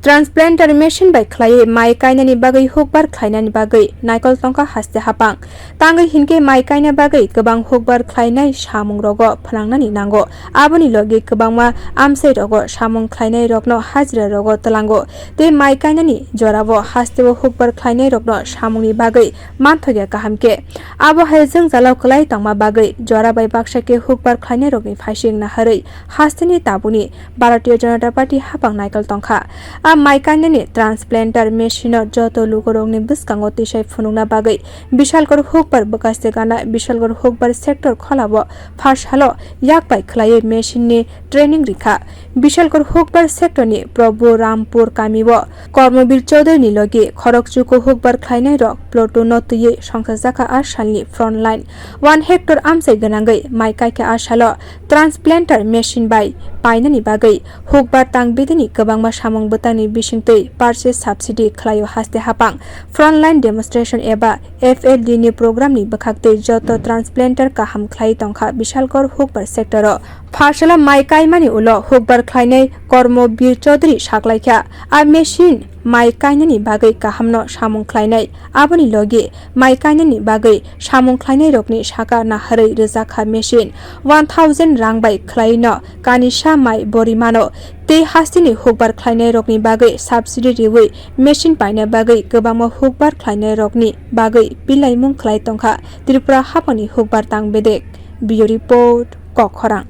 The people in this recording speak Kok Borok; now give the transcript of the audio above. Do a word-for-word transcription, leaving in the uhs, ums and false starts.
Transplanter machine bai khlaiwi mai kainani bagwi hukbar khlainani bagwi naikol tongkha haste hapang. Tangwi hinkhe mai kaina bagwi kwbang hukbar khlainai samung rogo phwnangnani nango. Aboni logi kwbangma amchai rogo samung khlainai rokno hajira rogo twlango. Tei mai kainani jorao hasteo hukbar khlainai rokno samungni bagwi manthokya kaham khe. Abo hai jwngjalo kwlai tongma bagwi jora bai baksa khe hukbar khlainai rokni phaising naharwi hasteni tabuni Bharatiya Janata Party hapang naikol tongkha. A mai kainani transplanter machine-o joto lukurokni bwskango tisai phunukna bagwi Bishalgarh hukbar bwkhaste gana Bishalgarh hukbar sector kholao pharsalo yak bai khlaiwi machine-ni training rikha. Bishalgarh hukbar sector-ni Prabhu Rampur kamio Kormobir Chaudhary-ni logi khorokchuku hukbar khlainairok platoon-no twiwi songchajakha a salni frontline. One hectare amchai gwnangwi mai kaikha a salo transplanter machine bai painani bagwi hukbar tang bedeni kwbangma samung bwtangni bisingtwi purchase subsidy khlaio haste hapang. Frontline demonstration eba F L D ni program ni bwkhaktwi joto transplanter kaham khlai tongkha Bishalgarh hukbar sector o. Pharsala mai kaimani ulo hukbar khlainai Kormo Bir Chaudhary saklaikha, a machine mai kainani bagwi kahamno samung khlainai. Aboni logi mai kainani bagwi samung khlainairokni saka naharwi rwjakha machine. One thousand rang bai khlaino kanisa mai borimano. Tei hasteni hukbar khlainairokni bagwi subsidy riwi machine paina bagwi kwbangma hukbar khlainairokni bagwi bilaimung khlai tongkha Tripura haphangni hukbar tang bedek. Bureau Report, Kokkhorang.